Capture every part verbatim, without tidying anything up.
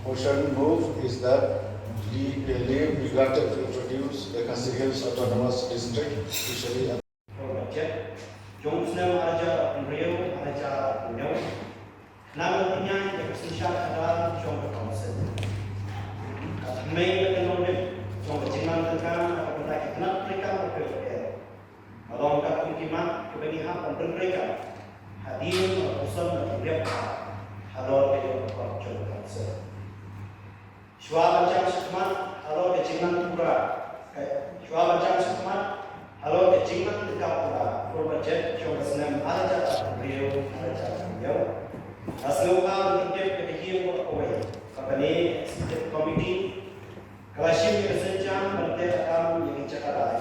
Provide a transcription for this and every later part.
Motion move is that leave, leave be granted to introduce the Khasi Hills Autonomous District officially. Budget jong u snem ar hajar arphew hynriew, ar hajar arphew hynñiew. Khnang ban pynïaid ïa ka synshar khadar jong ka Council. Ka thymmei bad ka nongrim jong ka jingïalang tyngka na ka bynta ki tnat treikam bapher bapher ka long katkum ki mat kiba ngi hap ban pyntreikam hadien ba la pynsan da ki rep halor ka ïoh ka kot jong ka Council. Shuwa ban jam shakhmat halor ka jingman pura, ka, shuwa ban jam shakhmat halor ka jingman tyngka pura, full budget jong ka snem ar hajar arphew hynriew, ar hajar arphew hynñiew, nga sngewbha ban pyntip ïa ka ïing baroh kawei ba kane ka Executive Committee ka la shim ïa ka sienjam ban teh lakam ïa ki jaka rai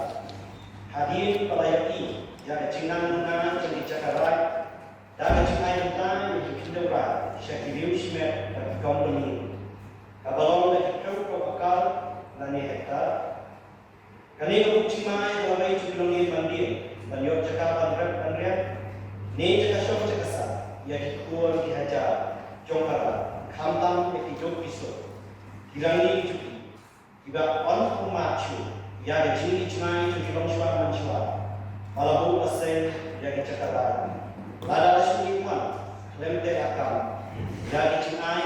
hadien ba la ïohi ïa ka jingnang bynta jong ki jaka rai da ka jingai bynta ïa ki khyndew rai sha ki riew shimet bad ki company kaba long da ki phew phew akar lane hektar. Kane ka buh jingmai ka la wei jong ki longdien mandien ban ïoh jaka ban rep ban riang ne jaka shong jaka sah ïa ki khun ki hajar jong ka rai, khamtam ïa ki duk ki suk, ki rangli ki juki, kiba yn ym mad shuh ïa ka jingïohi jngai jong ki longshuwa manshuwa ba la buh la seng ïa ki jaka rai. Lada la shu ïohi wan khlem teh lakam ïa ki jingai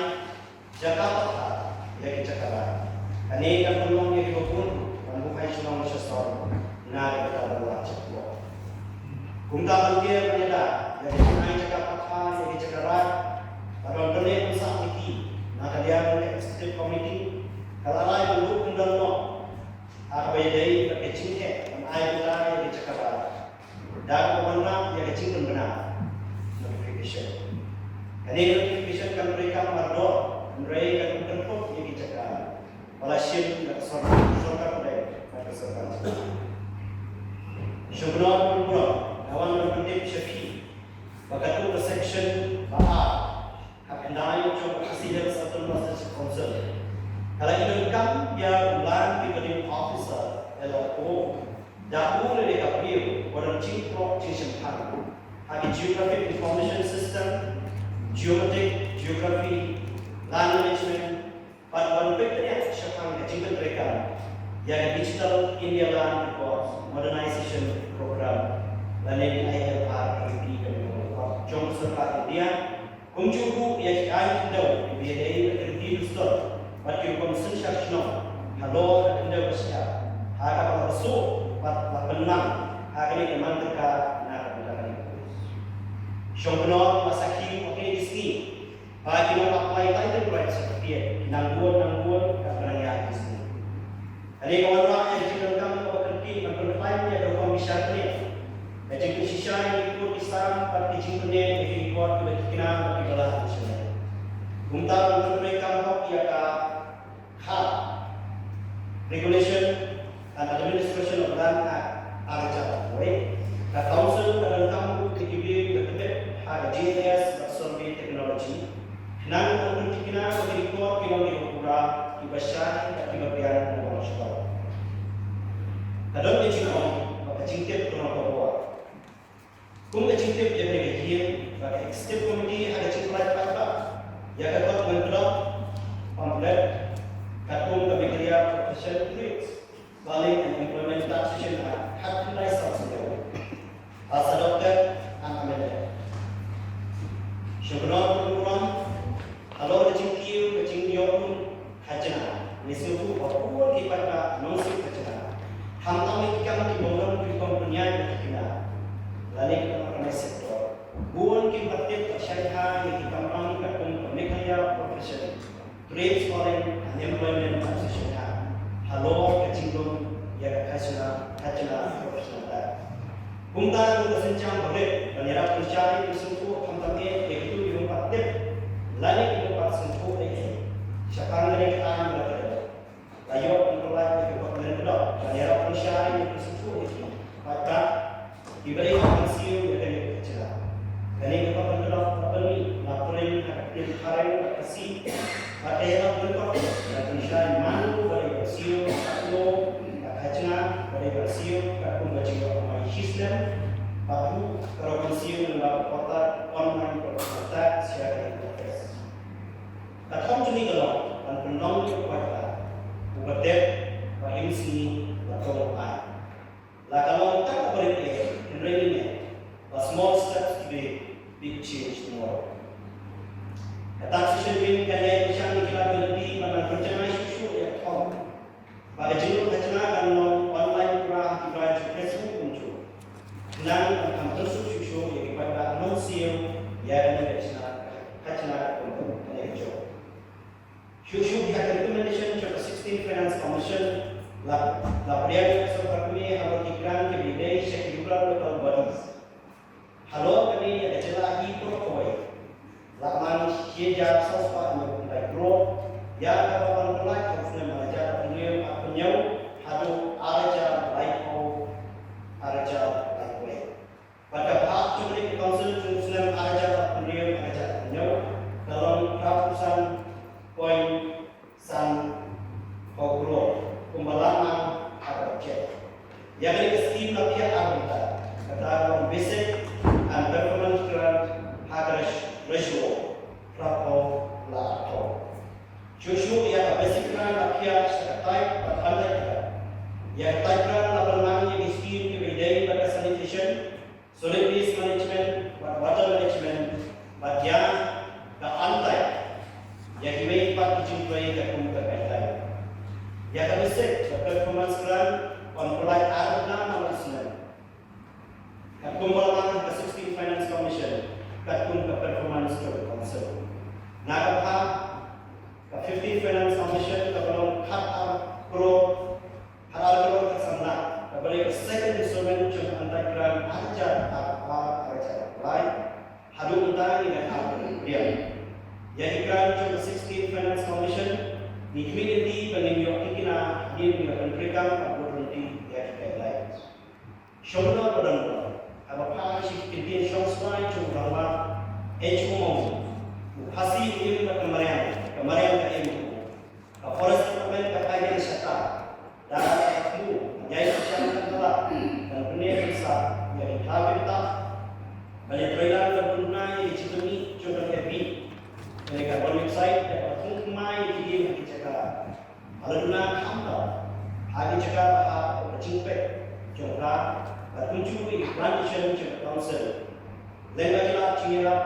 jaka pathar ïa ki jaka rai, kane kan pynlong ïa kiba bun ban buhai shnong sha sor na ka bynta ban wad jakhlia. Kumta ban ker ban ïada ïa ki jingai jaka pathar ïa ki jaka rai bad ban pynneh pynsah ïa ki na ka liang ka Executive Committee ka la rai ban buh kyndon noh ha kaba ïadei bad ka jingheh ban ai bynta ïa ki jaka rai da kaba wanrah ïa ka jingpynbna notification. Kane ka notification kan treikam mardor hynrei kan pynkynthoh ïa ki jaka ba la shim da ka sorkar, sorkar pdeng bad ka sorkar jylla. Sngewbha ban burom, nga wan ban pyntip sha phi ba katto ka section ba ar ha khyndai jong ka Khasi Hills Autonomous District Council ka la ïoh donkam ïa u Land Revenue Officer, L R O, da u lane da ka briew ba don jingpyrkhat jingshemphang ha ki Geographic Information System, Geomatic, Geography, Land Management, bad ban peit bniah shaphang ka jingpyntreikam ïa ka Digital India Land Records Modernization Program lane D I L R D P kaba jong ka sorkar India. Kumjuh ruh ïa ki aiñ khyndew kiba ïadei bad ki riti dustur bad ki rukom synshar shnong halor ka khyndew ka shyiap ha kaba la suk bad la pynlang ha kane ka mantraka na ka bynta ka ri. Shong Bnor la sakhi ha kine ki sngi ba ki nong apply title rights certificate ki nang bun nang bun ka pynïaid ki sngi. Kane ka wanrah ïa ka jingdonkam kaba kyrkieh ban pynkhlaiñ ïa ka rukom bishar kane, ka jingpynshisha ïa ki kur ki sam bad ka jingpynneh ïa ki record kiba thikna bad kiba lah ban shaniah. Kumta ban pyntreikam hok ïa ka ha Regulation and Administration of Land Act ar hajar arphew wei, ka Council ka donkam ruh ïa ki briew kiba tbit ha ka G I S bad Survey Technology. Khnang ban pynthikna ba ki record ki long kiba pura, kiba shai bad kiba biang na baroh shi por. Ka don ka jingong bad ka jingtip ka long kaba bor. Kum ka jingtip ïa kane ka ïing ba ka Executive Committee ha ka jingpynlait paidbah ïa ka kot Lyngkdop, pamphlet, katkum ka Meghalaya Profession Trades, Planning and Employment Taxation Act, khatkhyndai saw hynñiew, ba la sdang da ka amendment. Sngewbha ban burom halor ka jingkiew ka jingïoh khajna, ngi sngewthuh ba bun ki paidbah nongsip khajna, khamtam ïa ki kam kiba wan ki kam pynïaid ïa ki khynnah lane ki unorganized sector, bun ki paidbah ba shai ha ïa ki kamram katkum ka Meghalaya Profession Trades, Planning and Employment Taxation Act halor ka jinglong ïa ka khajna, khajna professional tax. Kumta kum ka sienjam ba rit ban ïarap pynshai, pynsngewthuh khamtam eh ïa kito kiba ym pat tip lane kiba ym pat sngewthuh eh shaphang kane ka aiñ ba la kdew, la ïoh ban pynlait ïa ka kot Lyngkdop ban ïarap pynshai, pynsngewthuh ïa ki paidbah kiba dei ban siew ïa kane ka khajna. Kane ka kot Lyngkdop la pynmih, la print ha ka ktien phareng bad Khasi, bad ka ïarap lyngkot ban pynshai mano ba dei ban siew, katno ka khajna ba dei ban siew katkum ka jingïoh kamai shisnem, Bad ruh ka reconcile lyngba ka portal online portal tax sharing office. Ka thong jong ngi ka long ban pynlong ïa u paidbah uba dep, ba im sngi, ba dong aiñ. La ka long tang kaba rit eh, hynrei ngi ngeit ba small steps today, big change tomorrow. Ka taxation wing kan ïai pyrshang ïa ki lad ba lynti ban nang pynjanai shuh shuh ïa ka thong. Ba ka jinglut khajna kan long online pura ha ki briew jong ka seng kumjuh. Khnang ban kham pynsuk shuh shuh ïa ki paidbah nongsiewspah ïa kane ka khajna, khajna ka kum kane ka jong. Shuh shuh ïa ka recommendation jong ka sixteenth Finance Commission, la, la pdiang ïa ka sorkar kmie halor ki grant kiba ïadei sha ki rural local bodies. Halor kane ïa ka jylla hi baroh kawei, la man shi hajar saw spah hynñiew phew lai klur ïa kaba wan pynlait ha u snem ar hajar arphew hynñiew haduh ar hajar laiphew, ar hajar laiphew. Bad ka bhah jong ka council jong u snem ar hajar arphew hynñiew ar hajar arphew hynñiew ka long phra phew san point san phew klur kumba la nang ha ka budget. Ïa kane ka skim la phiah ar bynta, kata ka long basic and performance grant ha ka ratio phra phew la arphew. Shuh shuh ïa ka basic grant la phiah sha ka type bad untype grant. Ïa ka type grant la pynman ïa ki skim kiba ïadei bad ka sanitation, solid waste management bad water management, bad ïa ka untype, ïa kiwei pat ki jingtrei katkum ka guideline. Ïa ka basic bad performance grant wan pynlait ar bynta man la snem, katkum ba la nang ha ka sixteenth Finance Commission katkum ka performance jong ka council. Na ka bynta ka fifteenth Finance Commission kaba long khat ar klur, khat ar klur khat san lak, kaba dei ka second installment jong ka untype grant ar hajar arphew ar, ar hajar arphew lai. Haduh mynta ngi dang hap ban pdiang ïa ki grant jong ka sixteenth Finance Commission. Ngi khmih lynti ba ngin ïoh tikna hadien ba ngi ïoh ban treikam bad bud ryntih ïa ki guidelines. Shong noh ba don ba haba phai sha ki kyntien shong shuwa jong u rangbah H O Mawsynram, u Khasi u im bad ka mariang, ka mariang ka im. Ka Forest Department ka phai ïa ka shata da ka thmu ïa ka shang ka tala kan pynïaid pynsaw ïa ki thaw ki tap ban ïa trei lang ban pynbna ïa ki jingkyrmen jong ka F B. Ïa ka website ïa ka thung kmai ïa ki ïing ha ki jaka. Ala duna khamtam ha ki jaka ba ha ka jingpeit jong ka bad kumjuh ïa ki plantation jong ka council. Lem bad ki lad jingïarap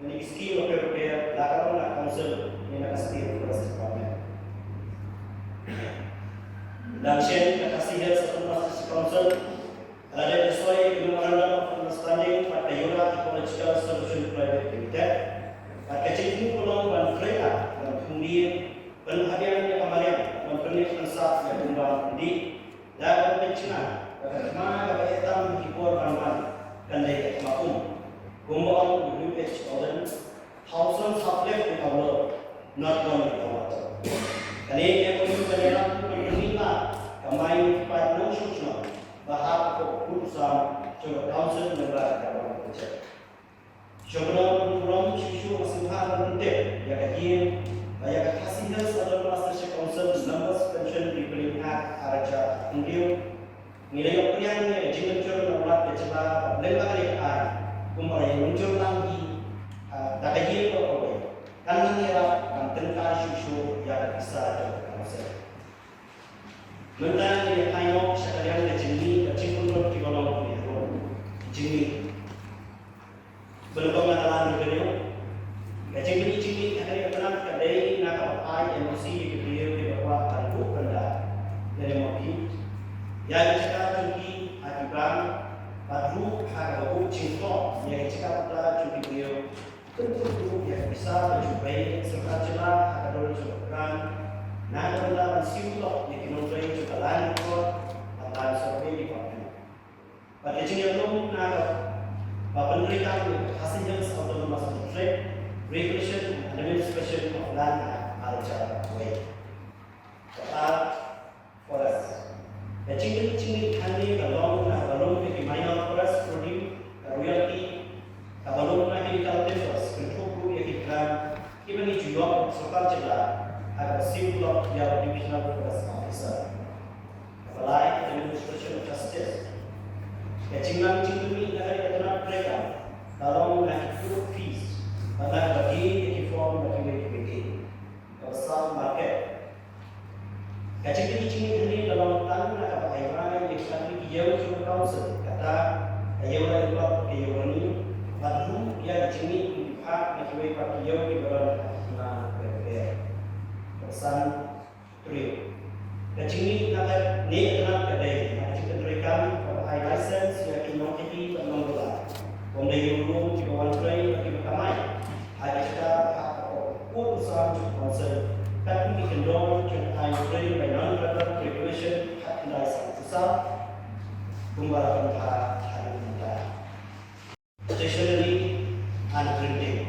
na ki skim bapher bapher la ka long na ka council ne na ka state forest department. Dang shen ka Khasi Hills Autonomous District Council ka la dep soi ïa ka Memorandum of Understanding bad ka Yola Ecological Solution Private Limited. Bad ka jingthmu ka long ban trei ban thung dien, ban pynhap ïa ka mariang, ban pynïaid pynsaw ïa ka umdang umdih. Da kaba pynshna ba ka thma kaba eh tam ha ki por ban wan kan dei ka thma um. Kumba ong u W H Auden, thousands have lived without law, not gone without water. Kane ka M O U ka ïarap ban pynmih la ka mai ki paid nongshong shnong ba hap hapoh ka pud u sam jong ka council lyngba ka Development Project. Shong noh u burom shuh shuh, nga sngewbha ban pyntip ïa ka ïing ba ïa ka Khasi Hills Autonomous District Council Members Pension Repealing Act ar hajar arphew hynriew. Ngi la ïoh pdiang ïa ka jingmynjur na u Lat ka jylla bad lyngba kane ka aiñ kumba la ïa mynjur lang hi, ah, da ka ïing baroh kawei, kan nang ïarap ban tyngkai shuh shuh ïa ka pisa jong ka council. Mynta ngin ïa phai noh sha ka liang ka jingmih bad jingpynlut kiba long kumne ruh. Jingmih. Ba nyngkong, na ka line revenue. Ka jingmih, jingmih ha kane ka tnat ka dei na kaba ai N O C ïa ki briew kiba kwah ban buh ban da lane mortgage ïa ki jaka jong ki ha ki bank, bad ruh ha kaba buh jingthoh ïa ki jaka pynda jong ki briew. Pynthut ruh ïa ka pisa ba ju pei sorkar jylla ha ka dur jong ka grant na ka bynta ban siew block ïa ki nongtrei jong ka Land Record bad Land Survey Department. Bad ka jingïakhun na kaba pyntreikam ïa ka Khasi Hills Autonomous District Regulation and Administration of Land Act ar hajar arphew wei. Kata Forest. Ka jingmih, jingmih hangne ka long na kaba lum ïa ki minor forest produce, ka royalty, kaba lum na ki legal papers, kynthup ruh ïa ki grant kiba ngi ju ïoh sorkar jylla ha kaba siew block ïa u Divisional Forest Officer. Kaba lai, administration of justice. Ka jingmih, jingmih na Ïew jong ka council, kata ka ïew la ïoh ka ïew ni, bad ruh ïa ka jingmih ki bha na kiwei pat ki ïew kiba don ha ki hima kiba pher. Ka san, briew. Ka jingmih na ka ne ka tnat ka dei na ka jingtreikam kaba ai license ïa ki nongkhaii bad nongbuh la, bym dei ïew lum kiba wan trei bad kiba kamai. Ai ka jaka ha ka pud u sam jong ka council, kat kum ki kyndon jong ka ai trei by non-tribal graduation, khatkhyndai san phew saw, kumba la pynbha ha ka mynta. Stationery and printing.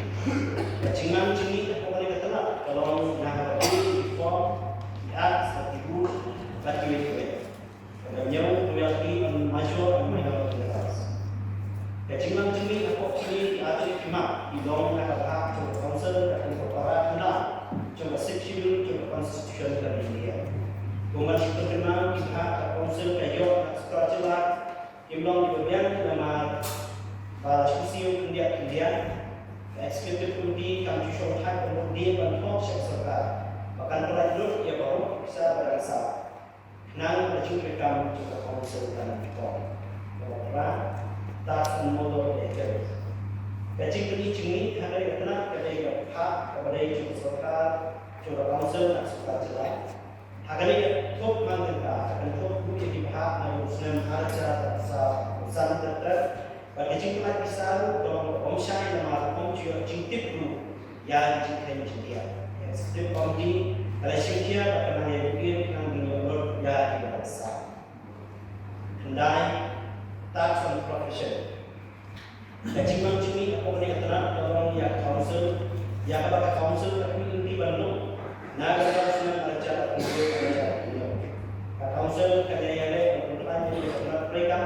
Ka jingmang jingmih hapoh kane ka tnat ka long na ka uniform, ki axe, ki boot, bad kiwei kiwei. Kaba hynñiew, royalty on major and minor minerals. Ka jingmang jingmih hapoh kine ki artylli ki map ki long na ka bhah jong ka council, ka kum ka para khyndai jong ka Sixth Schedule jong ka Constitution ka India. Kumba shiphew khyndai ki bhah ka council ka ïoh na ka sorkar jylla, kim long kiba biang namar ba la shu siew khyndiat khyndiat. Ka Executive Committee kam ju shong thait ban mut dien ban thoh sha ka sorkar ba kan pynlait lut ïa baroh ki pisa ba dang sah. Khnang ba ka jingtreikam jong ka council kan long kaba khraw. Tax and Motor Vehicles. Ka jingpyni jingmih ha kane ka tnat ka dei ka bhah kaba dei jong ka sorkar, jong ka council, na ka sorkar jylla. Ha kane ka thup mang tyngka, ka kynthup ruh ïa ki bhah na u snem ar hajar arphew san ter ter, bad ka jingpynlait pisa ruh ka long kaba ym shai namar ym ju ïoh jingtip ruh ïa ki jingkheiñ jingtiap. Ka Executive Committee ka la shim khia bad ka nang ïa u kyrpad khnang ba ngin ïoh lut ïa ki bhah pisa. Khyndai, Tax and Profession. Ka jingmang jingmih hapoh kane ka tnat ka long ïa ka council, ïa kaba ka council ka pynlong ban long na ka bynta u snem ar hajar arphew hynñiew ar hajar arphew hynñiew. Ka council ka dei ïaleh ban pynkhlaiñ ïa ka tnat treikam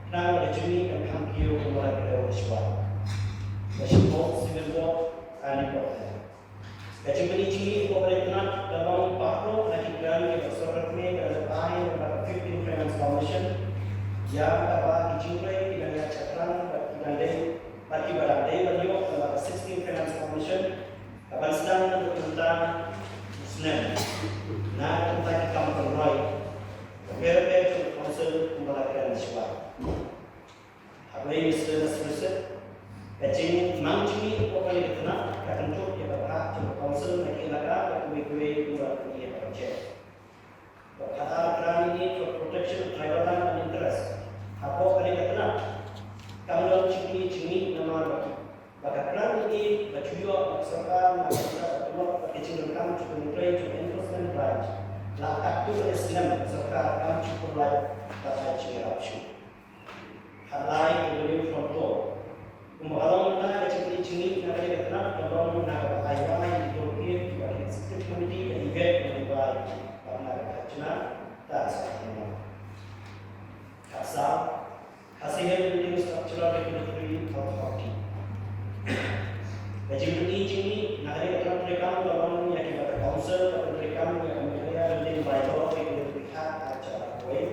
khnang ba ka jingmih kan kham kiew kumba la kdew ha shuwa. Ka Shipmut, Civil Code and Department. Ka jingpyni jingmih hapoh kane ka tnat ka long baroh na ki grant kiba ka sorkar ka dang ai lyngba ka fifteen Finance Commission, ïa kaba ki jingtrei ki dang ïaid shaphrang bad ki dang dei, bad kiba dang dei ban ïoh lyngba ka sixteen Finance Commission, kaban sdang naduh mynta u snem na ka bynta ki kam pynroi bapher bapher jong ka council kumba la kren shuwa. Hapdeng Mister Massachusetts, ka jingmang jingmih hapoh kane ka tnat ka kynthup ïa ka bhah jong ka council na ki elaka bad kiwei kiwei kiba la pynïaid ïa ka project. Ka khatar grant in aid for protection of tribal land and interest. Hapoh kane ka tnat kam don jingpyni jingmih namar ba ki, ba ka grant in aid ba ju ïoh na ka sorkar na ka bynta ka tulop bad ka jingdonkam jong ka nongtrei jong ka enforcement branch la katto katne snem ka sorkar kam ju pynlait bad ai jingïarap shuh. Khatlai, revenue from toll. Kumba ka long mynta, ka jingpyni jingmih na kane ka tnat ka long na kaba ai wai ïa ki toll kiba ka Executive Committee ka dei ban ai wai bad na ka khajna tax. Khatsaw, Khasi Hills Building Structural Regulatory Authority. Ka jingpyni jingmih na kane ka tnat treikam ka long ïa kiba ka council ka pyntreikam ïa ka Meghalaya Building Bylaw Regulatory Act ar hajar arphew wei.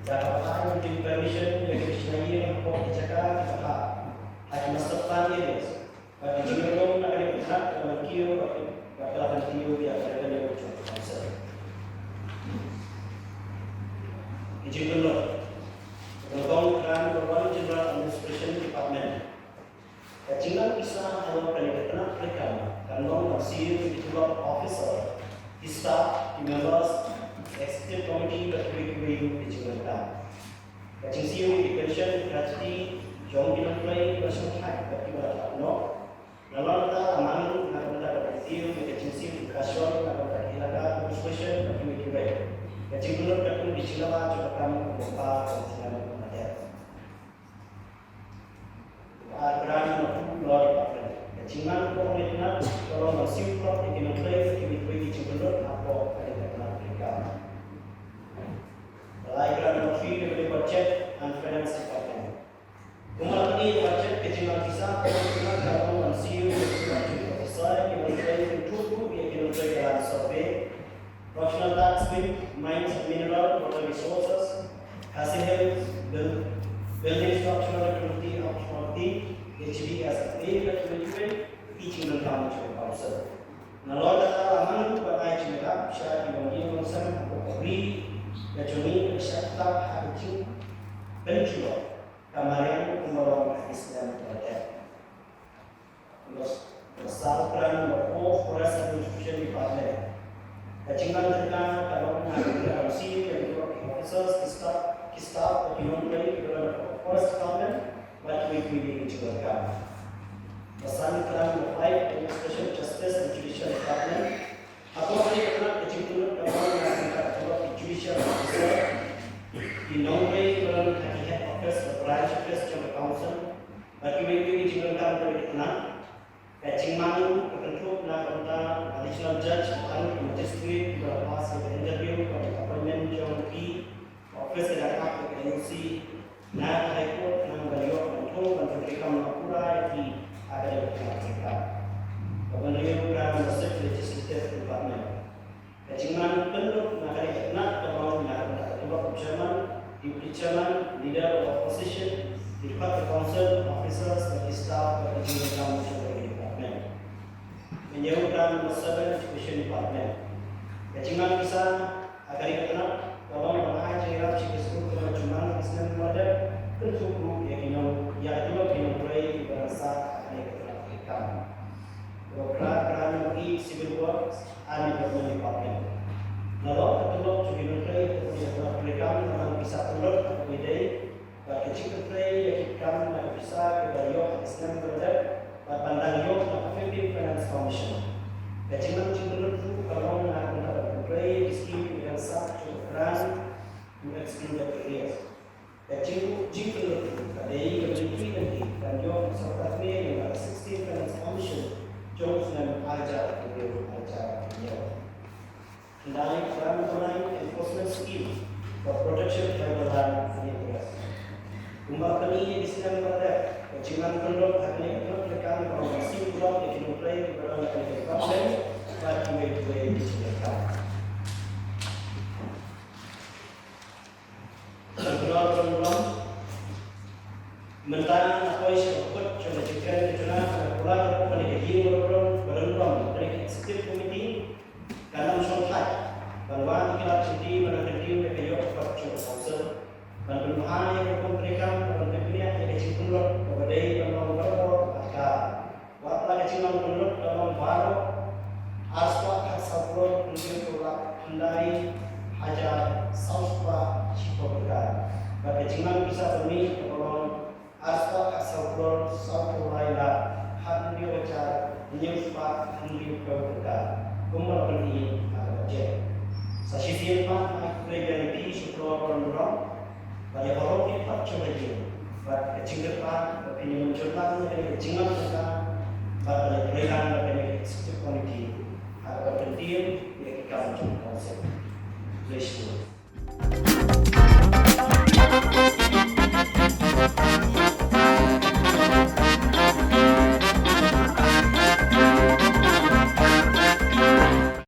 Da kaba ai building permission ïa ki shna ïing hapoh ki jaka kiba hap ha ki master plan areas. Bad ka jingïalong na kane ka tnat ka la kyntiew, bad ka la kyntiew ïa ka revenue jong ka council. Ka jingpynlut. Ka jingpynlut ka long General Administration Department. Ka jinglang pisa halor kane ka tnat treikam kan long ban siew ïa ki tulop officer, ki staff, ki members, executive committee bad kiwei kiwei ki jingdonkam. Ka jingsiew ïa ki pension, gratuity jong ki nongtrei kiba shongthait bad kiba la thah noh. Nalor kata la mang ruh na ka bynta ka jingsiew ïa ka jingsiew ki pension na ka bynta ki elaka conservation bad kiwei kiwei. Ka jingpynlut ka kum ki jingdaba jong ka kam kumba ka snem ka dep. Ar, grant number two, Law Department. Ka jingmang hapoh kane ka tnat ka long ban siew pynlong ïa ki nongtrei bad kiwei kiwei ki jingpynlut hapoh kane ka tnat treikam. Lai, grant number three, ka dei Budget and Finance Department. Kumba la pyni ïa ka budget, ka jingmang pisa hapoh kane ka tnat ka long ban siew ïa ki budget officer, ki nongtrei kynthup ruh ïa ki nongtrei ka Land Survey, Professional Tax Wing, Mines and Mineral, Water Resources, Khasi Hills Buil-, Building Structural Regulatory Authority, H B S F A, bad kiwei kiwei ki jingdonkam jong ka council. Nalor kata la mang ruh ban ai jingïarap sha ki longïing longsem hapoh ka ri ka jong ngi, ban shah ktah ha ka jing Pynjulor ka mariang kumba long ha ki snem ba la dep. Number saw, Grant number four, Forest Administration Department. Ka jingmang jong ka ka long na ka jingïarap shisha ïa ki officers, ki staff, ki staff, ki nongtrei kiba don ha Forest Department bad kiwei kiwei ki jingdonkam. Number san, Grant number five, Administration, Justice and Judicial Department. Hapoh kane ka tnat ka jingpynlut ka long na ka bynta ka tulop ki judicial officer, ki nongtrei kiba don ha ki head office bad branch office jong ka council bad kiwei kiwei ki jingdonkam kiba thymmai. Ka jingmang ka kynthup na ka bynta additional judge bad magistrate kiba la pass ïa ka interview bad appointment jong ki. Office ka dang ap ïa ka N O C na ka High Court, khnang ban ïoh ban thung ban pyntreikam pura ïa ki ha kane ka tnat treikam. Kaba hynriew, Grant number six, Legislative Department. Ka jingmang pynlut na kane ka tnat ka long na ka bynta ka tulop u chairman, deputy chairman, leader of opposition, ki dkhot ka council, officers bad ki staff bad ki jingdonkam jong ka department. Hynñiew, Grant number seven, Education Department. Ka jingmang pisa ha kane ka tnat ka long ban ai jingïarap sha ki skul kiba la ju mang ha ki snem ba la dep, kynthup ruh ïa ki nong, ïa ki nongtrei kiba dang sah ha kane ka tnat treikam. Kaba phra, Grant number eight, Civil Works and Development Department. Nalor ka tulop jong ki nongtrei kiba dang sah ha kane ka tnat treikam ka long pisa pynlut ha kaba ïadei bad ka jingpyntrei ïa ki kam na ka pisa kiba la ïoh ha ki snem ba la dep bad ban dang ïoh na ka fifteenth Finance Commission. Ka jingmang jingpynlut ruh ka long na ka bynta ban pyntrei ïa ki skim kiba dang sah jong ka grant to excluded areas. Ka jing, jingpynlut ruh ka dei ka jingpynlut ban ïoh na ka sorkar kmie ïa ka sixteenth Finance Commission jong u snem ar hajar arphew, ar hajar arphew. Khyndai, Grant number nine, Enforcement Scheme for Protection of Tribal Land and Interest. Kumba la pyni ha ki snem ba la dep, ka jingmang pynlut ha kane ka tnat treikam ka long ban siew tulop ïa ki nongtrei kiba don ha kane ka department bad kiwei kiwei ki jingdonkam. Shukor, Honorable Member. Mynta nga poi sha ka kut jong ka jingkren ka jong nga, nga kular ruh ba kane ka ïing ba don, ba don, ba don kane ka Executive Committee kan ym shong thait ban wad ïa ki lad jong ki ban nang kyntiew ïa ka ïoh ka kot jong ka Council, ban pynbha ïa ka rukom treikam, ban pynbha ïa ka jingpynlut kaba dei ban long barabor bad ka Wat la ka jinglong pynlut ka long baroh arspah khatsaw klur hynriew lak khyndai hajar sawspah shiphew tyngka. Bad ka jinglong pisa pynmih ka long arspah khatsaw klur sawphew lai lak khathynriew hajar hynñiewspah hynriewphew tyngka. Kumba la pyni ha ka budget. Sa shisien pat nga khublei ïa phi sha u Honorable Member. Bad ïa baroh ki paidbah jong ka ïing bad ka jingkyrpad ba phin ïa mynjur lang ïa kane ka jingmang jong ka bad ban ïa trei lang bad kane ka Executive Committee ha kaba kyntiew ïa ki kam jong ka Council. Khublei shibun.